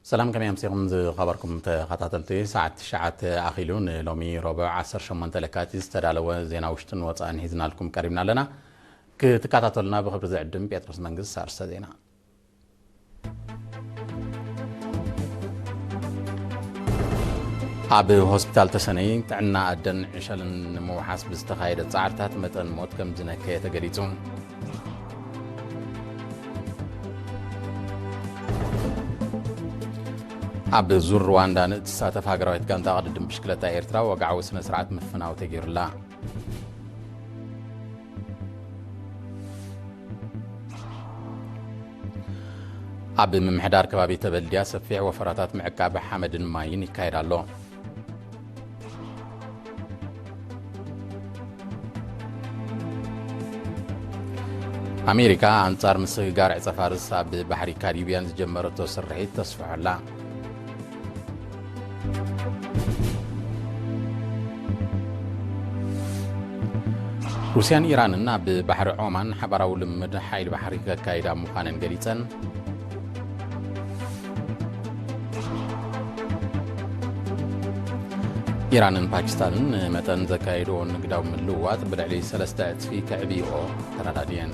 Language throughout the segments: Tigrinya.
ሰላም፣ ከመይ ኣምሲኹም ዝኸበርኩም ተኸታተልቲ? ሰዓት ትሽዓተ ኣኺሉ፣ ንሎሚ ረቡዕ ዓሰርተ ሸሞንተ ለካቲት ዝተዳለወ ዜና ውሽጥን ወጻእን ሒዝናልኩም ቀሪብና ኣለና። ክትከታተሉና ብኽብሪ ዝዕድም ጴጥሮስ መንግስት። ኣርእስተ ዜና። ኣብ ሆስፒታል ተሰነይ ጥዕና ኣደን ዕሸልን ንምውሓስ ብዝተኻየደ ጻዕርታት መጠን ሞት ከም ዝነከየ ተገሊጹ። ኣብ ዙር ሩዋንዳ ንእትሳተፍ ሃገራዊት ጋንታ ቅድድም ብሽክለታ ኤርትራ ወግዓዊ ስነ ስርዓት ምፍናው ተገይሩላ። ኣብ ምምሕዳር ከባቢ ተበልድያ ሰፊሕ ወፈራታት ምዕቃብ ሓመድን ማይን ይካየድ ኣሎ። ኣሜሪካ ኣንጻር ምስግጋር ዕጸ ፋርስ ኣብ ባሕሪ ካሪብያን ዝጀመረቶ ስርሒት ተስፍሖ ኣላ። ሩስያን ኢራንን ኣብ ባሕሪ ዖማን ሓባራዊ ልምምድ ሓይሊ ባሕሪ ከካይዳ ምዃነን ገሊጸን። ኢራንን ፓኪስታንን ንመጠን ዘካየድኦ ንግዳዊ ምልውዋጥ ብልዕሊ ሰለስተ ዕጽፊ ከዕብይኦ ተረዳድየን።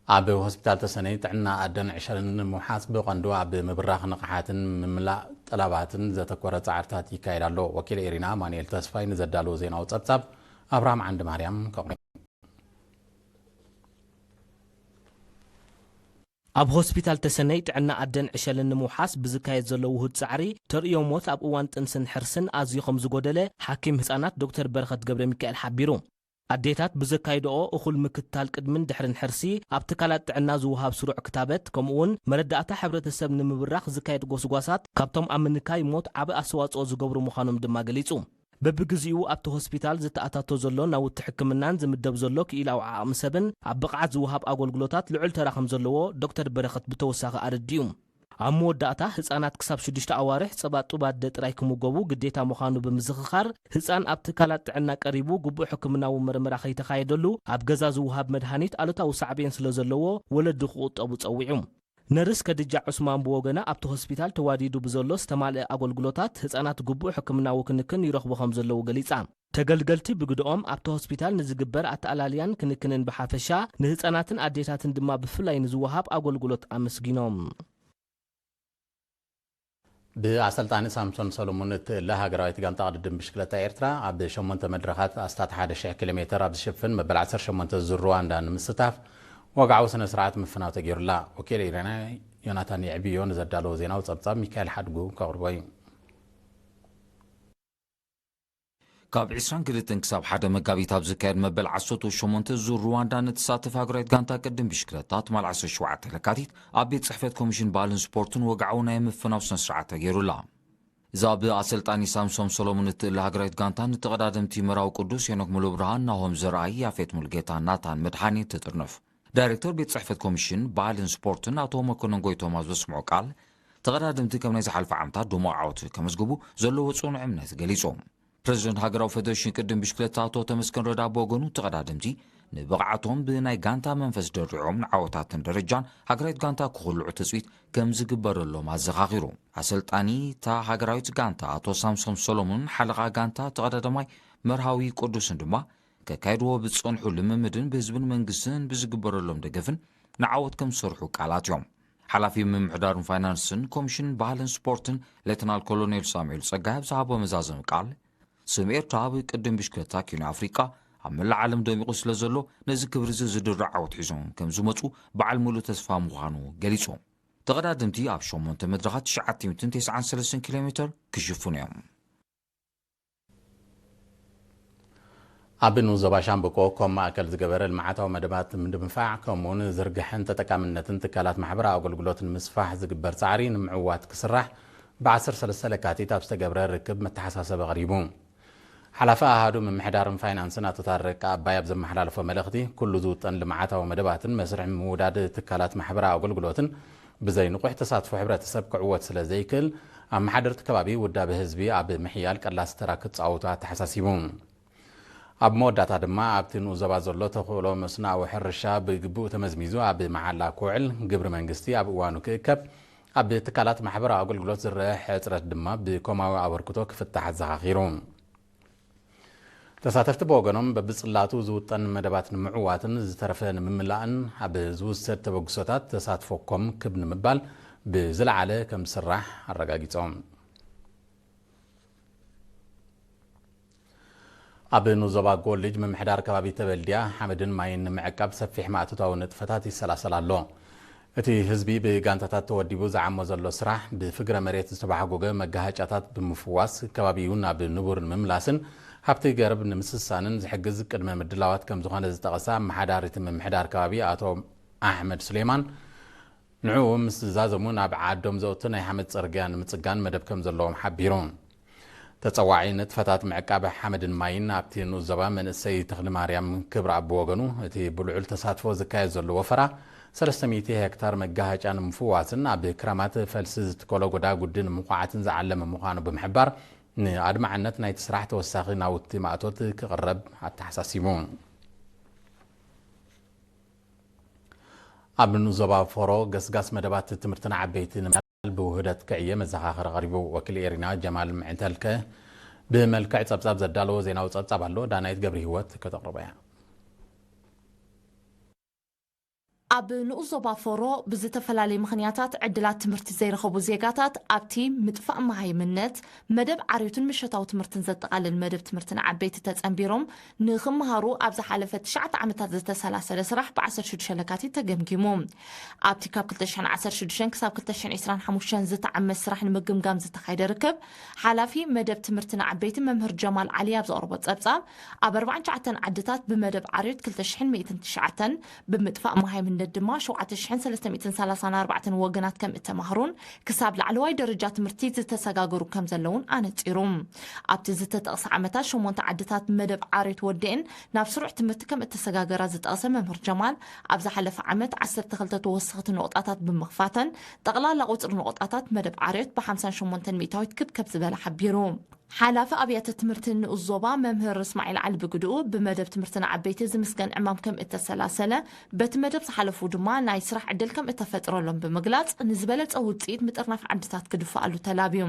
ኣብ ሆስፒታል ተሰነይ ጥዕና ኣደን ዕሸልን ንምውሓስ ብቐንዱ ኣብ ምብራኽ ንቕሓትን ምምላእ ጠላባትን ዘተኮረ ጻዕርታት ይካየድ ኣሎ። ወኪል ኤሪና ኣማኑኤል ተስፋይ ንዘዳለዎ ዜናዊ ጸብጻብ ኣብርሃም ዓንዲ ማርያም ከቕርብ። ኣብ ሆስፒታል ተሰነይ ጥዕና ኣደን ዕሸልን ንምውሓስ ብዝካየድ ዘሎ ውሁድ ጻዕሪ፣ ተርእዮ ሞት ኣብ እዋን ጥንስን ሕርስን ኣዝዩ ከም ዝጎደለ ሓኪም ህጻናት ዶክተር በረኸት ገብረ ሚካኤል ሓቢሩ። ኣዴታት ብዘካይድኦ እኹል ምክትታል ቅድምን ድሕርን ሕርሲ፣ ኣብ ትካላት ጥዕና ዝወሃብ ስሩዕ ክታበት፣ ከምኡውን መረዳእታ ሕብረተሰብ ንምብራኽ ዝካየድ ጎስጓሳት ካብቶም ኣብ ምንካይ ሞት ዓቢ ኣስተዋጽኦ ዝገብሩ ምዃኖም ድማ ገሊጹ። በብግዚኡ ኣብቲ ሆስፒታል ዝተኣታቶ ዘሎ ናውቲ ሕክምናን ዝምደብ ዘሎ ክኢላዊ ዓቕሚ ሰብን ኣብ ብቕዓት ዝወሃብ ኣገልግሎታት ልዑል ተራ ከም ዘለዎ ዶክተር በረኸት ብተወሳኺ ኣረዲኡ። ኣብ መወዳእታ፣ ህጻናት ክሳብ ሽዱሽተ ኣዋርሕ ጸባ ጡብ ኣደ ጥራይ ክምገቡ ግዴታ ምዃኑ ብምዝኽኻር፣ ህጻን ኣብ ትካላት ጥዕና ቀሪቡ ግቡእ ሕክምናዊ መርመራ ከይተኻየደሉ ኣብ ገዛ ዝወሃብ መድሃኒት ኣሉታዊ ሳዕቤን ስለ ዘለዎ፣ ወለዲ ክቑጠቡ ጸዊዑ። ነርስ ከድጃ ዑስማን ብወገና፣ ኣብቲ ሆስፒታል ተዋዲዱ ብዘሎ ዝተማልአ ኣገልግሎታት፣ ህጻናት ግቡእ ሕክምናዊ ክንክን ይረኽቡ ከም ዘለዉ ገሊጻ። ተገልገልቲ ብግደኦም፣ ኣብቲ ሆስፒታል ንዝግበር ኣተኣላልያን ክንክንን ብሓፈሻ፣ ንህጻናትን ኣዴታትን ድማ ብፍላይ ንዝወሃብ ኣገልግሎት ኣመስጊኖም። ብኣሰልጣኒ ሳምሶን ሰሎሞን እትእለ ሃገራዊት ጋንታ ቅድድም ብሽክለታ ኤርትራ፣ ኣብ ሸሞንተ መድረኻት ኣስታት ሓደ ሺሕ ኪሎ ሜተር ኣብ ዝሽፍን መበል ዓሰርተ ሸሞንተ ዙር ሩዋንዳ ንምስታፍ ወግዓዊ ስነ ስርዓት ምፍናው ተገይሩላ። ወኪል ኤሪና ዮናታን የዕብዮ ንዘዳለዎ ዜናዊ ጸብጻብ ሚካኤል ሓድጉ ከቕርቦ እዩ። ካብ ዕስራን ክልተን ክሳብ ሓደ መጋቢት ኣብ ዝካየድ መበል ዓሰርተ ሸሞንተ ዙር ሩዋንዳ ንትሳተፍ ሃገራዊት ጋንታ ቅድም ብሽክለታ ትማል ዓሰርተ ሸውዓተ ለካቲት ኣብ ቤት ጽሕፈት ኮሚሽን ባህልን ስፖርትን ወግዓዊ ናይ ምፍናው ስነ ስርዓት ተገይሩላ። እዛ ብኣሰልጣኒ ሳምሶም ሰሎሞን እትእለ ሃገራዊት ጋንታ፣ ንተቐዳደምቲ መራዊ ቅዱስ፣ ሄኖክ ሙሉብርሃን፣ ናሆም ዘርኣይ፣ ያፌት ሙሉጌታ፣ ናታን መድሓኔ ትጥርንፍ። ዳይሬክተር ቤት ጽሕፈት ኮሚሽን ባህልን ስፖርትን ኣቶ መኮነን ጎይቶም ኣብ ዘስምዖ ቃል፣ ተቐዳደምቲ ከም ናይ ዝሓለፈ ዓመታት ድሙቕ ዓወት ከመዝግቡ ዘለዎ ጽኑዕ እምነት ገሊጹ። ፕረዚደንት ሃገራዊ ፌደሬሽን ቅድም ብሽክለታ ኣቶ ተመስገን ረዳ ብወገኑ፣ ተቐዳደምቲ ንብቕዓቶም ብናይ ጋንታ መንፈስ ደሪዖም ንዓወታትን ደረጃን ሃገራዊት ጋንታ ክኹልዑ ትጽቢት ከም ዝግበረሎም ኣዘኻኺሩ። ኣሰልጣኒ እታ ሃገራዊት ጋንታ ኣቶ ሳምሶም ሰሎሞን፣ ሓለቓ ጋንታ ተቐዳዳማይ መርሃዊ ቅዱስን ድማ፣ ከካይድዎ ብዝጸንሑ ልምምድን ብህዝብን መንግስትን ብዝግበረሎም ደገፍን ንዓወት ከም ዝሰርሑ ቃል ኣትዮም። ሓላፊ ምምሕዳርን ፋይናንስን ኮሚሽን ባህልን ስፖርትን ሌተናል ኮሎኔል ሳሙኤል ጸጋይ ኣብ ዝሃቦ መዛዘሚ ቃል፣ ስም ኤርትራ ኣብ ቅድም ብሽክለታ ኪኖ ኣፍሪቃ ኣብ መላእ ዓለም ደሚቑ ስለ ዘሎ፣ ነዚ ክብሪ እዚ ዝድርዕ ዓወት ሒዞም ከም ዝመጹ በዓል ሙሉእ ተስፋ ምዃኑ ገሊጹ። ተቐዳደምቲ ኣብ ሸሞንተ መድረኻት ትሽዓተ ሚእትን ተስዓን ሰለስተን ኪሎ ሜተር ክሽፍኑ እዮም። ኣብ ንኡስ ዞባ ሻምብቆ ኮም ማእከል ዝገበረ ልምዓታዊ መደባት ንምድንፋዕ፣ ከምኡውን ዝርግሐን ተጠቃምነትን ትካላት ማሕበራዊ ኣገልግሎት ንምስፋሕ ዝግበር ጻዕሪ ንምዕዋት ክስራሕ፣ ብ ዓሰርተ ሰለስተ ለካቲት ኣብ ዝተገብረ ርክብ መተሓሳሰቢ ቀሪቡ። ሓላፊ ኣሃዱ ምምሕዳርን ፋይናንስን ኣቶ ታረቀ ኣባይ ኣብ ዘመሓላለፎ መልእኽቲ፣ ኩሉ ዝውጠን ልምዓታዊ መደባትን መስርሕ ምውዳድ ትካላት ማሕበራዊ ኣገልግሎትን ብዘይ ንቑሕ ተሳትፎ ሕብረተሰብ ክዕወት ስለ ዘይክእል፣ ኣመሓደርቲ ከባቢ ውዳበ ህዝቢ ኣብ ምሕያል ቀላሲ ተራ ክጻወቱ ኣተሓሳሲቡ። ኣብ መወዳእታ ድማ ኣብቲ ንኡስ ዞባ ዘሎ ተኽእሎ መስኖኣዊ ሕርሻ ብግቡእ ተመዝሚዙ ኣብ መዓላ ክውዕል፣ ግብሪ መንግስቲ ኣብ እዋኑ ክእከብ፣ ኣብ ትካላት ማሕበራዊ ኣገልግሎት ዝረአ ሕጽረት ድማ ብኮማዊ ኣበርክቶ ክፍታሕ ኣዘኻኺሩ። ተሳተፍቲ ብወገኖም በብጽላቱ ዝውጠን መደባት ንምዕዋትን ዝተረፈ ንምምላእን ኣብ ዝውሰድ ተበግሶታት ተሳትፎ ኮም ክብ ንምባል ብዝለዓለ ከም ዝስራሕ ኣረጋጊጾም። ኣብ ኑዞባ ኮሌጅ ምምሕዳር ከባቢ ተበልድያ ሓመድን ማይን ንምዕቃብ ሰፊሕ ማእቶታዊ ንጥፈታት ይሰላሰል ኣሎ። እቲ ህዝቢ ብጋንታታት ተወዲቡ ዝዓሞ ዘሎ ስራሕ ብፍግረ መሬት ዝተባሕጎገ መጋሃጫታት ብምፍዋስ ከባቢኡ ናብ ንቡር ንምምላስን ሃብቲ ገረብ ንምስሳንን ዝሕግዝ ቅድመ ምድላዋት ከም ዝኾነ ዝጠቐሰ ኣመሓዳሪ እቲ ምምሕዳር ከባቢ ኣቶ ኣሕመድ ሱሌማን ንዕኡ ምስ ዝዛዘሙ ናብ ዓዶም ዘእቱ ናይ ሓመድ ጽርግያ ንምጽጋን መደብ ከም ዘለዎም ሓቢሩ። ተጸዋዒ ንጥፈታት ምዕቃብ ሓመድን ማይን ኣብቲ ንኡስ ዞባ መንእሰይ ተኽሊ ማርያም ክብረኣብ ብወገኑ እቲ ብልዑል ተሳትፎ ዝካየድ ዘሎ ወፈራ ሰለስተ ሚእቲ ሄክታር መጋሃጫ ንምፍዋስን ኣብ ክራማት ፈልሲ ዝትከሎ ጎዳጉዲ ንምኹዓትን ዝዓለመ ምዃኑ ብምሕባር ንኣድማዕነት ናይቲ ስራሕ ተወሳኺ ናውቲ ማእቶት ክቕረብ ኣተሓሳሲቡ። ኣብ ንኡስ ዞባ ፎሮ ገስጋስ መደባት ትምህርቲ ንዓበይቲ ንምዕባል ብውህደት ክዕየ መዘኻኸሪ ቀሪቡ። ወኪል ኤሪና ጀማል ምዕተልከ ብመልክዕ ጸብጻብ ዘዳለዎ ዜናዊ ጸብጻብ ኣሎ። ዳናይት ገብረ ህይወት ከተቕርቦ እያ። ኣብ ንኡስ ዞባ ፎሮ ብዝተፈላለየ ምኽንያታት ዕድላት ትምህርቲ ዘይረኸቡ ዜጋታት ኣብቲ ምጥፋእ መሃይምነት መደብ ዓርዮትን ምሸታዊ ትምህርትን ዘጠቓልል መደብ ትምህርቲ ንዓበይቲ ተጸንቢሮም ንኽመሃሩ ኣብ ዝሓለፈ ትሽዓተ ዓመታት ዝተሰላሰለ ስራሕ ብ ዓሰርተ ሽዱሽተ ለካቲት ተገምጊሙ። ኣብቲ ካብ ክልተ ሽሕን ዓሰርተ ሽዱሽተን ክሳብ ክልተ ሽሕን ዕስራን ሓሙሽተን ዝተዓመ ስራሕ ንምግምጋም ዝተኻየደ ርክብ፣ ሓላፊ መደብ ትምህርቲ ንዓበይቲ መምህር ጀማል ዓሊ ኣብ ዘቕረቦ ጸብጻብ፣ ኣብ ኣርባዓን ትሽዓተን ዓድታት ብመደብ ዓርዮት ክልተ ሽሕን ሚእትን ትሽዓተን፣ ብምጥፋእ መሃይምነት ድማ ሸውዓተ ሽሕን ሰለስተ ሚእትን ሰላሳን ኣርባዕተን ወገናት ከም እተማህሩን ክሳብ ላዕለዋይ ደረጃ ትምህርቲ ዝተሰጋገሩ ከም ዘለውን ኣነጺሩ። ኣብቲ ዝተጠቕሰ ዓመታት ሸሞንተ ዓድታት መደብ ዓርዮት ወዲኤን ናብ ስሩዕ ትምህርቲ ከም እተሰጋገራ ዝጠቕሰ መምህር ጀማል፣ ኣብ ዝሓለፈ ዓመት ዓሰርተ ክልተ ተወሰኽቲ ነቑጣታት ብምኽፋተን፣ ጠቕላላ ቁጽሪ ነቑጣታት መደብ ዓርዮት ብ ሓምሳን ሸሞንተን ሚእታዊት ክብ ከብ ዝበለ ሓቢሩ። ሓላፊ ኣብያተ ትምህርቲ ንኡስ ዞባ መምህር እስማዒል ዓሊ ብግድኡ፣ ብመደብ ትምህርቲ ንዓበይቲ ዝምስገን ዕማም ከም እተሰላሰለ፣ በቲ መደብ ዝሓለፉ ድማ ናይ ስራሕ ዕድል ከም እተፈጥረሎም ብምግላጽ፣ ንዝበለጸ ውጽኢት ምጥርናፍ ዓድታት ክድፍኣሉ ተላብዩ።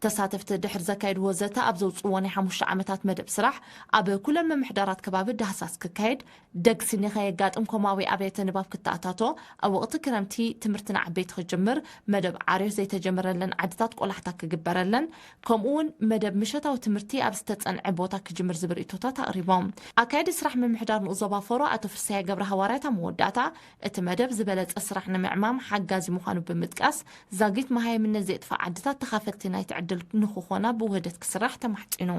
ተሳተፍቲ ድሕሪ ዘካየድዎ ዘተ፣ ኣብ ዘውጽእዎ ናይ ሓሙሽተ ዓመታት መደብ ስራሕ፣ ኣብ ኩለን ምምሕዳራት ከባቢ ዳህሳስ ክካየድ፣ ደግ ስኒ ከየጋጥም ኮማዊ ኣብያተ ንባብ ክተኣታቶ፣ ኣብ ወቕቲ ክረምቲ ትምህርቲ ንዓበይቲ ክጅምር፣ መደብ ዓርዮት ዘይተጀመረለን ዓድታት ቆላሕታ ክግበረለን፣ ከምኡ እውን መደብ ምሸታዊ ትምህርቲ ኣብ ዝተጸንዐ ቦታ ክጅምር ዝብል ርእይቶታት ኣቕሪቦም። ኣካያዲ ስራሕ ምምሕዳር ንኡስ ዞባ ፎሮ ኣቶ ፍስሃየ ገብረሃዋርያት ኣብ መወዳእታ፣ እቲ መደብ ዝበለጸ ስራሕ ንምዕማም ሓጋዚ ምዃኑ ብምጥቃስ፣ ዛጊት መሃይምነት ዘየጥፍኣ ዓድታት ተኻፈልቲ ናይቲ ዕድል ንኽኾና ብውህደት ክስራሕ ተማሕጺኑ።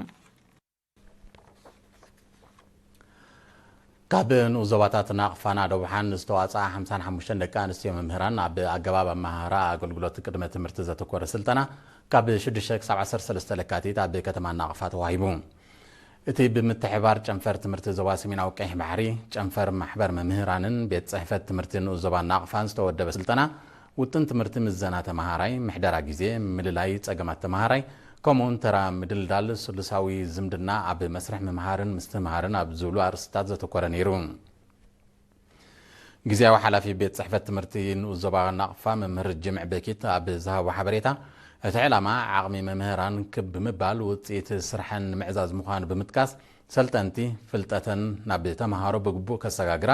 ካብ ንኡስ ዞባታት ናቕፋን ኣደቡሓን ዝተዋፅኣ ሓምሳን ሓሙሽተን ደቂ ኣንስትዮ መምህራን ኣብ ኣገባብ ኣመሃህራ ኣገልግሎት ቅድመ ትምህርቲ ዘተኮረ ስልጠና ካብ ሽዱሽተ ክሳብ ዓሰርተ ሰለስተ ለካቲት ኣብ ከተማ ናቕፋ ተዋሂቡ። እቲ ብምትሕብባር ጨንፈር ትምህርቲ ዞባ ሰሜናዊ ቀይሕ ባሕሪ፣ ጨንፈር ማሕበር መምህራንን ቤት ፅሕፈት ትምህርቲ ንኡስ ዞባ ናቕፋን ዝተወደበ ስልጠና ውጥን ትምህርቲ፣ ምዘና ተመሃራይ፣ ምሕደራ ግዜ፣ ምልላይ ፀገማት ተመሃራይ፣ ከምኡውን ተራ ምድልዳል ስሉሳዊ ዝምድና ኣብ መስርሕ ምምሃርን ምስትምሃርን ኣብ ዝብሉ ኣርእስትታት ዘተኮረ ነይሩ። ግዜያዊ ሓላፊ ቤት ፅሕፈት ትምህርቲ ንኡስ ዞባ ናቕፋ መምህር ጅምዕ በኪት ኣብ ዝሃቦ ሓበሬታ፣ እቲ ዕላማ ዓቕሚ መምህራን ክብ ብምባል ውፅኢት ስርሐን ንምዕዛዝ ምዃኑ ብምጥቃስ፣ ሰልጠንቲ ፍልጠተን ናብ ተምሃሮ ብግቡእ ከሰጋግራ፣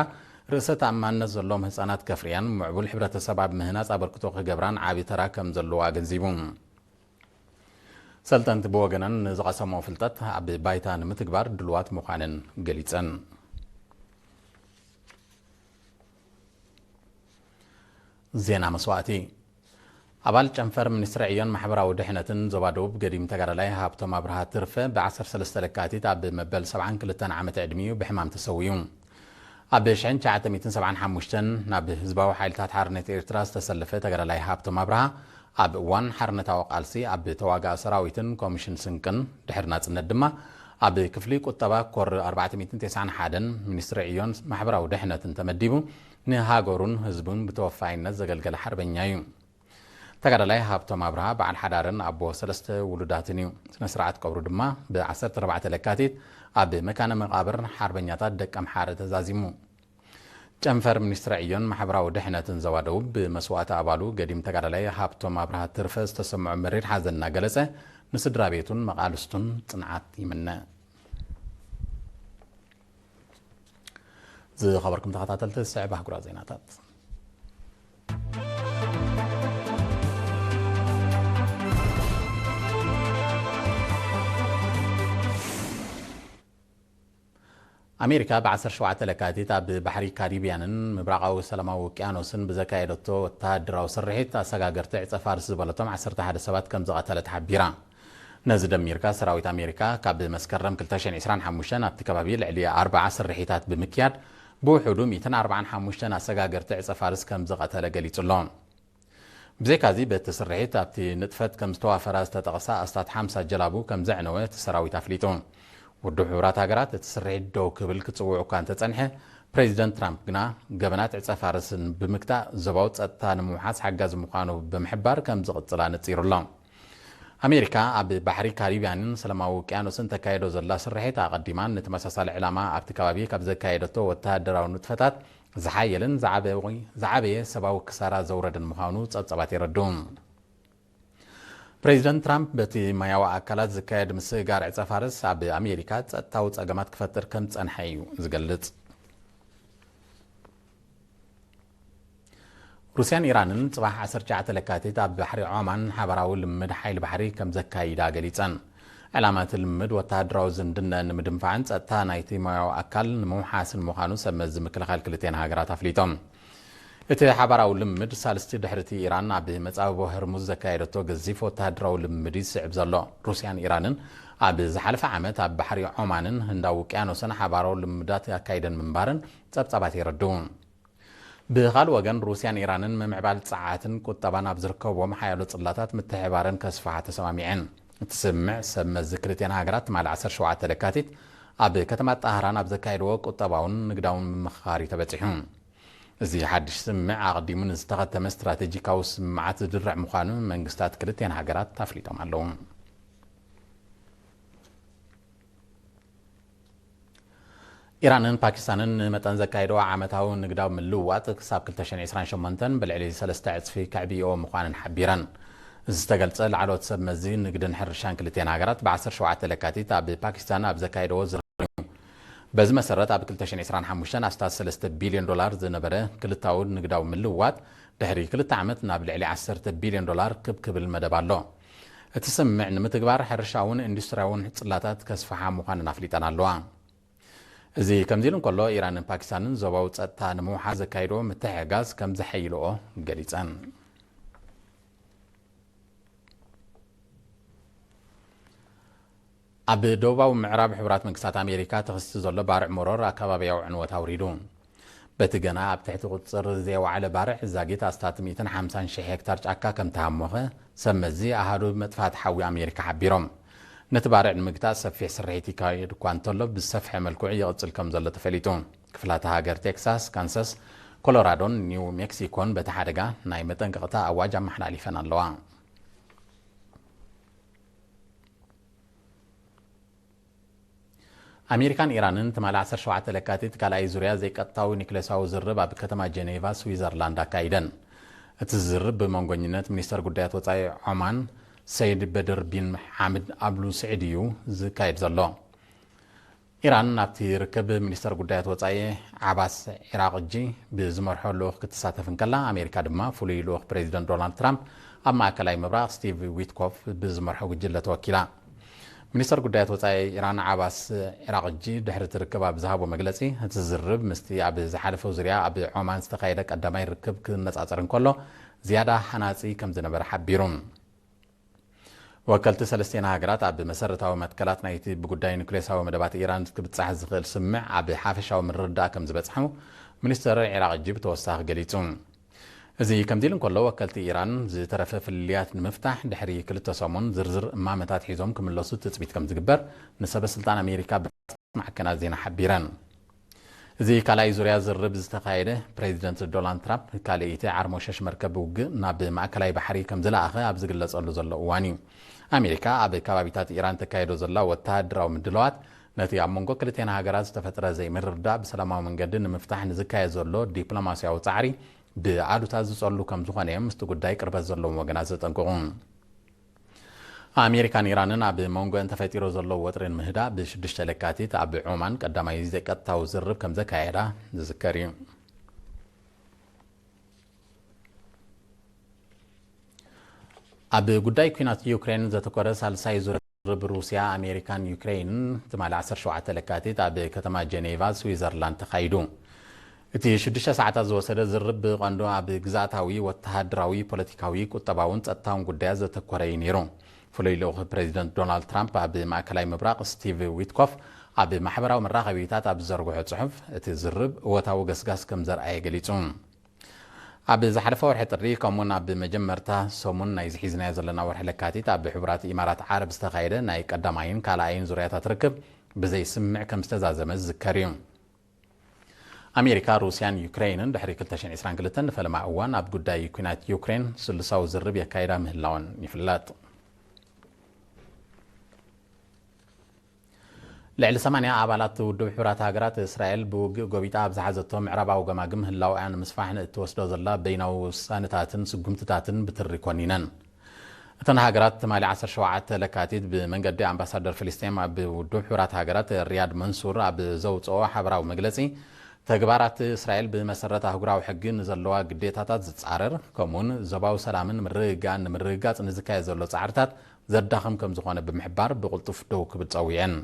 ርእሰ ተኣማንነት ዘለዎም ህፃናት ከፍርያን ምዕቡል ሕብረተሰብ ኣብ ምህናፅ ኣበርክቶ ክገብራን ዓቢ ተራ ከም ዘለዎ ኣገንዚቡ። ሰልጠንቲ ብወገነን ንዝቐሰምኦ ፍልጠት ኣብ ባይታ ንምትግባር ድሉዋት ምዃነን ገሊፀን። ዜና መስዋእቲ። ኣባል ጨንፈር ሚኒስትሪ ዕዮን ማሕበራዊ ድሕነትን ዞባ ደቡብ ገዲም ተጋዳላይ ሃብቶም ኣብርሃ ትርፈ ብ ዓሰርተ ሰለስተ ለካቲት ኣብ መበል ሰብዓን ክልተን ዓመት ዕድሚኡ ብሕማም ተሰዊኡ። ኣብ ሽሕን ትሽዓተ ሚእትን ሰብዓን ሓሙሽተን ናብ ህዝባዊ ሓይልታት ሓርነት ኤርትራ ዝተሰለፈ ተጋዳላይ ሃብቶም ኣብርሃ፣ ኣብ እዋን ሓርነታዊ ቃልሲ ኣብ ተዋጋኢ ሰራዊትን ኮሚሽን ስንቅን፣ ድሕሪ ናጽነት ድማ ኣብ ክፍሊ ቁጠባ ኮር ኣርባዕተ ሚእትን ተስዓን ሓደን ሚኒስትሪ ዕዮን ማሕበራዊ ድሕነትን ተመዲቡ፣ ንሃገሩን ህዝቡን ብተወፋይነት ዘገልገለ ሓርበኛ እዩ። ተጋዳላይ ሃብቶም ኣብርሃ በዓል ሓዳርን ኣቦ ሰለስተ ውሉዳትን እዩ። ስነ ስርዓት ቀብሩ ድማ ብ ዓሰርተ ኣርባዕተ ለካቲት ኣብ መካነ መቓብር ሓርበኛታት ደቀምሓረ ተዛዚሙ። ጨንፈር ሚኒስትሪ ዕዮን ማሕበራዊ ድሕነትን ዞባ ደቡብ ብመስዋእቲ ኣባሉ ገዲም ተጋዳላይ ሃብቶም ኣብርሃ ትርፈ ዝተሰምዖ መሪር ሓዘን እናገለጸ፣ ንስድራ ቤቱን መቓልስቱን ጽንዓት ይምነ። ዝኸበርኩም ተኸታተልቲ፣ ዝስዕብ ኣህጉራዊ ዜናታት። ኣሜሪካ ብ ዓሰርተ ሸውዓተ ለካቲት ኣብ ባሕሪ ካሪብያንን ምብራቓዊ ሰላማዊ ውቅያኖስን ብዘካየደቶ ወተሃደራዊ ስርሒት፣ ኣሰጋገርቲ ዕጸ ፋርስ ዝበለቶም ዓሰርተ ሓደ ሰባት ከም ዝቐተለት ሓቢራ። ነዚ ደሚርካ፣ ሰራዊት ኣሜሪካ ካብ መስከረም ክልተ ሽሕን ዕስራን ሓሙሽተን ኣብቲ ከባቢ ልዕሊ ኣርብዓ ስርሒታት ብምክያድ፣ ብውሕዱ ሚእትን ኣርባዓን ሓሙሽተን ኣሰጋገርቲ ዕጸ ፋርስ ከም ዝቐተለ ገሊጹ ኣሎ። ብዘይካዚ፣ በቲ ስርሒት ኣብቲ ንጥፈት ከም ዝተዋፈራ ዝተጠቕሳ ኣስታት ሓምሳ ጀላቡ ከም ዘዕነወ እቲ ሰራዊት ኣፍሊጡ። ውድብ ሕቡራት ሃገራት እቲ ስርሒት ደው ክብል ክጽውዕ እኳ እንተጸንሐ፣ ፕሬዚደንት ትራምፕ ግና ገበናት ዕጸ ፋርስን ብምግታእ ዞባዊ ጸጥታ ንምውሓስ ሓጋዚ ምዃኑ ብምሕባር ከም ዝቕጽል ኣነጺሩ ኣሎ። ኣሜሪካ ኣብ ባሕሪ ካሪብያንን ሰላማዊ ውቅያኖስን ተካይዶ ዘላ ስርሒት ኣቐዲማን ንተመሳሳሊ ዕላማ ኣብቲ ከባቢ ካብ ዘካየደቶ ወተሃደራዊ ንጥፈታት ዝሓየለን ዝዓበ-፣ ዝዓበየ ሰብኣዊ ክሳራ ዘውረደን ምዃኑ ጸብጻባት የረድኡ። ፕሬዚደንት ትራምፕ በቲ ማያዊ ኣካላት ዝካየድ ምስግጋር ዕጸ ፋርስ ኣብ ኣሜሪካ ጸጥታዊ ጸገማት ክፈጥር ከም ዝጸንሐ እዩ ዝገልጽ። ሩስያን ኢራንን ጽባሕ ዓሰርተ ትሽዓተ ለካቲት ኣብ ባሕሪ ዖማን ሓባራዊ ልምምድ ሓይሊ ባሕሪ ከም ዘካይዳ ገሊጸን። ዕላማ እቲ ልምምድ ወተሃደራዊ ዝምድነአን ንምድንፋዕን ጸጥታ ናይቲ ማያዊ ኣካል ንምውሓስን ምዃኑ ሰብ መዚ ምክልኻል ክልቲአን ሃገራት ኣፍሊጦም። እቲ ሓባራዊ ልምምድ ሳልስቲ ድሕሪቲ ኢራን ኣብ መጻብቦ ህርሙዝ ዘካየደቶ ገዚፍ ወተሃደራዊ ልምምድ እዩ ዝስዕብ ዘሎ። ሩስያን ኢራንን ኣብ ዝሓለፈ ዓመት ኣብ ባሕሪ ዖማንን ህንዳዊ ውቅያኖስን ሓባራዊ ልምምዳት ኣካይደን ምንባረን ጸብጻባት የረድኡ። ብኻልእ ወገን፣ ሩስያን ኢራንን ምምዕባል ጸዓትን ቁጠባን ኣብ ዝርከብዎም ሓያሎ ጽላታት ምትሕብባረን ከስፍሓ ተሰማሚዐን። እቲ ስምምዕ ሰብ መዚ ክልቲአን ሃገራት ትማሊ ዓሰርተ ሸውዓተ ለካቲት ኣብ ከተማ ጣህራን ኣብ ዘካየድዎ ቁጠባውን ንግዳውን ምምኽኻር እዩ ተበጺሑ። እዚ ሓድሽ ስምምዕ ኣቐዲሙ ንዝተኸተመ ስትራቴጂካዊ ስምምዓት ዝድርዕ ምዃኑ መንግስታት ክልቲአን ሃገራት ኣፍሊጦም ኣለዉ። ኢራንን ፓኪስታንን ንመጠን ዘካየድዎ ዓመታዊ ንግዳዊ ምልውዋጥ ክሳብ ክልተ ሽሕን ዕስራን ሸሞንተን ብልዕሊ ሰለስተ ዕጽፊ ከዕብይኦ ምዃነን ሓቢረን። እዚ ዝተገልጸ፣ ላዕለዎት ሰብ መዚ ንግድን ሕርሻን ክልቲአን ሃገራት ብ ዓሰርተ ሸውዓተ ለካቲት ኣብ ፓኪስታን ኣብ ዘካየድዎ ዝርርብ እዩ። በዚ መሰረት፣ ኣብ ክልተ ሽሕን ዕስራን ሓሙሽተን ኣስታት ሰለስተ ቢልዮን ዶላር ዝነበረ ክልታዊ ንግዳዊ ምልውዋጥ፣ ድሕሪ ክልተ ዓመት ናብ ልዕሊ ዓሰርተ ቢልዮን ዶላር ክብ ክብል መደብ ኣሎ። እቲ ስምምዕ ንምትግባር፣ ሕርሻውን ኢንዱስትርያውን ጽላታት ከስፍሓ ምዃነን ኣፍሊጠን ኣለዋ። እዚ ከምዚ ኢሉ እንከሎ፣ ኢራንን ፓኪስታንን ዞባዊ ጸጥታ ንምውሓስ ዘካይድዎ ምትሕግጋዝ ከም ዘሐይልኦ ገሊጸን። ኣብ ደቡባዊ ምዕራብ ሕቡራት መንግስታት ኣሜሪካ ተኸሲቱ ዘሎ ባርዕ መሮር ኣከባቢያዊ ዕንወት ኣውሪዱ። በቲ ገና ኣብ ትሕቲ ቁጽጽር ዘይወዓለ ባርዕ፣ ዛጊት ኣስታት ሚእትን ሓምሳን ሽሕ ሄክታር ጫካ ከም ተሃሞኸ ሰብ መዚ ኣሃዱ መጥፋእቲ ሓዊ ኣሜሪካ ሓቢሮም። ነቲ ባርዕ ንምግታእ ሰፊሕ ስርሒት ይካየድ እኳ እንተሎ፣ ብዝሰፍሐ መልክዑ ይቕጽል ከም ዘሎ ተፈሊጡ። ክፍላተ ሃገር ቴክሳስ፣ ካንሳስ፣ ኮሎራዶን ኒው ሜክሲኮን በቲ ሓደጋ ናይ መጠንቀቕታ ኣዋጅ ኣመሓላሊፈን ኣለዋ። ኣሜሪካን ኢራንን ትማሊ ዓሰርተ ሸውዓተ ለካቲት ካልኣይ ዙርያ ዘይቀጥታዊ ኒክሌሳዊ ዝርርብ ኣብ ከተማ ጀኔቫ ስዊዘርላንድ ኣካይደን። እቲ ዝርርብ ብመንጎኝነት ሚኒስተር ጉዳያት ወጻኢ ዖማን ሰይድ በድር ቢን ሓምድ ኣብሉ ስዒድ እዩ ዝካየድ ዘሎ። ኢራን ናብቲ ርክብ ሚኒስተር ጉዳያት ወጻኢ ዓባስ ዒራቕጂ ብዝመርሖ ልኡኽ ክትሳተፍ እንከላ፣ ኣሜሪካ ድማ ፍሉይ ልኡኽ ፕሬዚደንት ዶናልድ ትራምፕ ኣብ ማእከላይ ምብራቕ ስቲቭ ዊትኮፍ ብዝመርሖ ጉጅለ ተወኪላ። ሚኒስተር ጉዳያት ወጻኢ ኢራን ዓባስ ዒራቕጂ ድሕሪ እቲ ርክብ ኣብ ዝሃቦ መግለጺ፣ እቲ ዝርርብ ምስቲ ኣብ ዝሓለፈ ዙርያ ኣብ ዖማን ዝተኻየደ ቀዳማይ ርክብ ክነጻጸር እንከሎ ዝያዳ ሃናጺ ከም ዝነበረ ሓቢሩ። ወከልቲ ሰለስቲኤን ሃገራት ኣብ መሰረታዊ መትከላት ናይቲ ብጉዳይ ኑክሌሳዊ መደባት ኢራን ክብጻሕ ዝኽእል ስምምዕ ኣብ ሓፈሻዊ ምርድዳእ ከም ዝበጽሑ ሚኒስተር ዒራቕጂ ብተወሳኺ ገሊጹ። እዚ ከምዚ ኢሉ እንከሎ፣ ወከልቲ ኢራን ዝተረፈ ፍልልያት ንምፍታሕ ድሕሪ ክልተ ሰሙን ዝርዝር እማመታት ሒዞም ክምለሱ ትጽቢት ከም ዝግበር ንሰበ ስልጣን ኣሜሪካ ማዕከናት ዜና ሓቢረን። እዚ ካልኣይ ዙርያ ዝርብ ዝተኻየደ፣ ፕሬዚደንት ዶናልድ ትራምፕ ካልኣይቲ ዓርሞሸሽ መርከብ ውግእ ናብ ማእከላይ ባሕሪ ከም ዝለኣኸ ኣብ ዝግለጸሉ ዘሎ እዋን እዩ። ኣሜሪካ ኣብ ከባቢታት ኢራን ተካይዶ ዘላ ወተሃደራዊ ምድላዋት፣ ነቲ ኣብ መንጎ ክልቴን ሃገራት ዝተፈጥረ ዘይምርድዳእ ብሰላማዊ መንገዲ ንምፍታሕ ንዝካየድ ዘሎ ዲፕሎማስያዊ ጻዕሪ ብኣሉታ ዝጸሉ ከም ዝኾነ እዮም ምስቲ ጉዳይ ቅርበት ዘለዎም ወገናት ዘጠንቅቑ። ኣሜሪካን ኢራንን ኣብ መንጎ እንተፈጢሮ ዘሎ ወጥሪ ንምህዳእ ብ ሽዱሽተ ለካቲት ኣብ ዖማን ቀዳማይ ዘይቀጥታዊ ዝርብ ከም ዘካየዳ ዝዝከር እዩ። ኣብ ጉዳይ ኲናት ዩክሬን ዘተኮረ ሳልሳይ ዙር ዝርብ ሩስያ፣ ኣሜሪካን ዩክሬይንን ትማሊ ዓሰርተ ሸውዓተ ለካቲት ኣብ ከተማ ጀኔቫ ስዊዘርላንድ ተኻይዱ። እቲ ሽዱሽተ ሰዓታት ዝወሰደ ዝርብ ብቐንዱ ኣብ ግዝኣታዊ፣ ወተሃደራዊ፣ ፖለቲካዊ፣ ቁጠባውን ጸጥታውን ጉዳያት ዘተኮረ እዩ ነይሩ። ፍሉይ ልኡኽ ፕሬዚደንት ዶናልድ ትራምፕ ኣብ ማእከላይ ምብራቕ ስቲቭ ዊትኮፍ ኣብ ማሕበራዊ መራኸቢታት ኣብ ዝዘርግሖ ጽሑፍ፣ እቲ ዝርብ እወታዊ ገስጋስ ከም ዘርኣየ ገሊጹ። ኣብ ዝሓለፈ ወርሒ ጥሪ ከምኡውን ኣብ መጀመርታ ሰሙን ናይ ዝሒዝናዮ ዘለና ወርሒ ለካቲት ኣብ ሕቡራት ኢማራት ዓረብ ዝተኻየደ ናይ ቀዳማይን ካልኣይን ዙርያታት ርክብ ብዘይስምዕ ከም ዝተዛዘመ ዝዝከር እዩ። ኣሜሪካ፣ ሩስያን ዩክሬይንን ድሕሪ ክልተ ሽሕን ዕስራን ክልተን ንፈለማ እዋን ኣብ ጉዳይ ኲናት ዩክሬን ስሉሳዊ ዝርብ የካይዳ ምህላወን ይፍለጥ። ልዕሊ ሰማንያ ኣባላት ውድብ ሕቡራት ሃገራት፣ እስራኤል ብውግእ ጎቢጣ ኣብ ዝሓዘቶ ምዕራባዊ ገማግም ህላወኣ ንምስፋሕ ንእትወስዶ ዘላ በይናዊ ውሳነታትን ስጉምትታትን ብትሪ ኮኒነን። እተን ሃገራት ትማሊ ዓሰርተ ሸውዓተ ለካቲት ብመንገዲ ኣምባሳደር ፍልስጤም ኣብ ውድብ ሕቡራት ሃገራት ሪያድ መንሱር ኣብ ዘውፅኦ ሓበራዊ መግለፂ፣ ተግባራት እስራኤል ብመሰረት ኣህጉራዊ ሕጊ ንዘለዋ ግዴታታት ዝፃረር፣ ከምኡውን ዞባዊ ሰላምን ምርግጋእን ንምርግጋፅ ንዝካየድ ዘሎ ፃዕርታት ዘዳኽም ከም ዝኾነ ብምሕባር፣ ብቕልጡፍ ደው ክብል ጸዊዐን።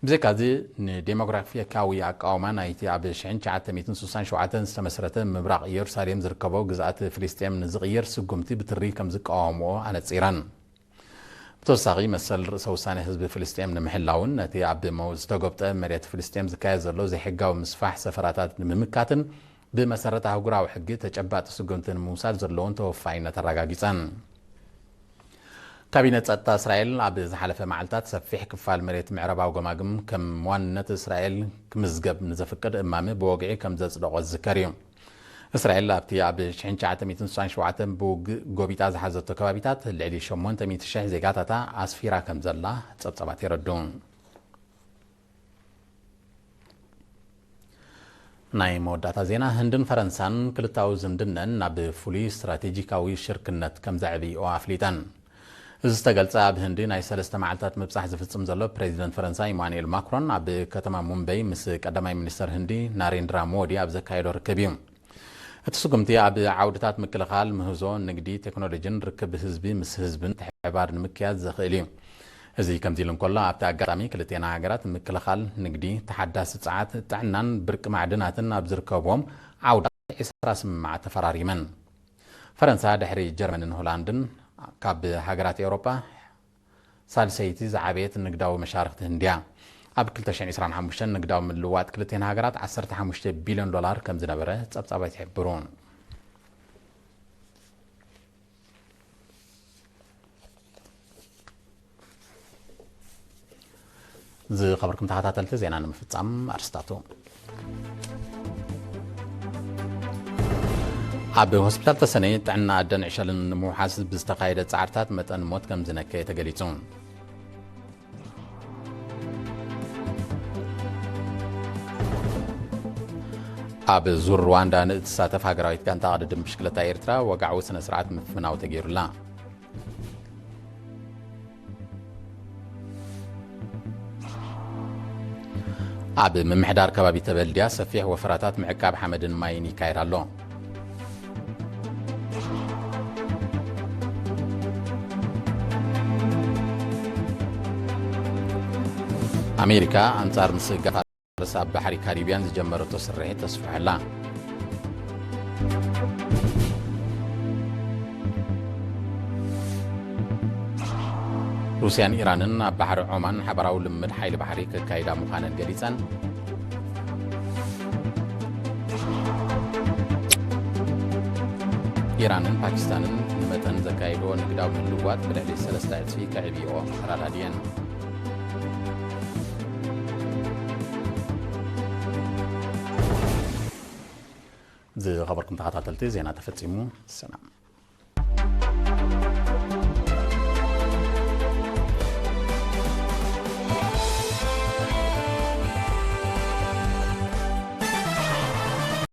ብዘይካዚ፣ ንዴሞግራፊካዊ ኣቃውማ ናይቲ ኣብ ሽሕን ትሽዓተ ሚእትን ስሳን ሸውዓተን ዝተመስረተ ምብራቕ ኢየሩሳሌም ዝርከቦ ግዝኣት ፍልስጤም ንዝቕየር ስጉምቲ ብትሪ ከም ዝቃወምኦ ኣነጺረን። ብተወሳኺ፣ መሰል ርእሰ ውሳነ ህዝቢ ፍልስጤም ንምሕላውን ነቲ ኣብ ሞ-፣ ዝተጎብጠ መሬት ፍልስጤም ዝካየድ ዘሎ ዘይሕጋዊ ምስፋሕ ሰፈራታት ንምምካትን ብመሰረት ኣህጉራዊ ሕጊ ተጨባጢ ስጉምቲ ንምውሳድ ዘለዎን ተወፋይነት ኣረጋጊጸን። ካቢነ ጸጥታ እስራኤል ኣብ ዝሓለፈ መዓልታት ሰፊሕ ክፋል መሬት ምዕራባዊ ገማግም ከም ዋንነት እስራኤል ክምዝገብ ንዘፍቅድ እማመ ብወግዒ ከም ዘጽደቖ ዝዝከር እዩ። እስራኤል ኣብቲ ኣብ ሽሕን ትሽዓተ ሚእትን ስሳን ሸውዓተን ብውግእ ጎቢጣ ዝሓዘቶ ከባቢታት ልዕሊ ሸሞንተ ሚእቲ ሽሕ ዜጋታታ ኣስፊራ ከም ዘላ ጸብጻባት የረድኡ። ናይ መወዳእታ ዜና፣ ህንድን ፈረንሳን ክልታዊ ዝምድነን ናብ ፍሉይ ስትራቴጂካዊ ሽርክነት ከም ዘዕብይኦ ኣፍሊጠን። እዚ ዝተገልጸ ኣብ ህንዲ ናይ ሰለስተ መዓልታት ምብጻሕ ዝፍጽም ዘሎ ፕሬዚደንት ፈረንሳ ኢማኑኤል ማክሮን ኣብ ከተማ ሙምበይ ምስ ቀዳማይ ሚኒስተር ህንዲ ናሬንድራ ሞዲ ኣብ ዘካየዶ ርክብ እዩ። እቲ ስጉምቲ ኣብ ዓውድታት ምክልኻል፣ ምህዞ፣ ንግዲ፣ ቴክኖሎጂን ርክብ ህዝቢ ምስ ህዝብን ምትሕብባር ንምክያድ ዘኽእል እዩ። እዚ ከምዚ ኢሉ እንከሎ፣ ኣብቲ ኣጋጣሚ ክልቴና ሃገራት ምክልኻል፣ ንግዲ፣ ተሓዳሲ ጸዓት፣ ጥዕናን ብርቂ ማዕድናትን ኣብ ዝርከብዎም ዓውድታት ዕስራ ስምምዓት ተፈራሪመን። ፈረንሳ ድሕሪ ጀርመንን ሆላንድን ካብ ሃገራት ኤውሮጳ ሳልሰይቲ ዝዓበየት ንግዳዊ መሻርኽቲ ህንድያ። ኣብ ክልተ ሽሕን ዕስራን ሓሙሽተን ንግዳዊ ምልውዋጥ ክልቴን ሃገራት ዓሰርተ ሓሙሽተ ቢልዮን ዶላር ከም ዝነበረ ጸብጻባት ይሕብሩ። ዝኸበርኩም ተኸታተልቲ፣ ዜና ንምፍጻም ኣርስታቱ። ኣብ ሆስፒታል ተሰነይ ጥዕና ኣደን ዕሸልን ንምውሓስ ብዝተኻየደ ጻዕርታት መጠን ሞት ከም ዝነከየ ተገሊጹ። ኣብ ዙር ሩዋንዳ ንእትሳተፍ ሃገራዊት ጋንታ ቅድድም ብሽክለታ ኤርትራ ወግዓዊ ስነ ስርዓት ምፍናው ተገይሩላ። ኣብ ምምሕዳር ከባቢ ተበልድያ ሰፊሕ ወፈራታት ምዕቃብ ሓመድን ማይን ይካየድ ኣሎ። ኣሜሪካ ኣንጻር ምስግጋር ፋርስ ኣብ ባሕሪ ካሪብያን ዝጀመረቶ ስርሒት ተስፍሐላ። ሩስያን ኢራንን ኣብ ባሕሪ ዖማን ሓባራዊ ልምምድ ሓይሊ ባሕሪ ከካይዳ ምዃነን ገሊጸን። ኢራንን ፓኪስታንን ንመጠን ዘካይድዎ ንግዳዊ ምልውዋጥ ብልዕሊ ሰለስተ ዕጽፊ ከዕብይኦ ተረዳድየን። ዝኸበርኩም ተኸታተልቲ፣ ዜና ተፈጺሙ። ሰላም።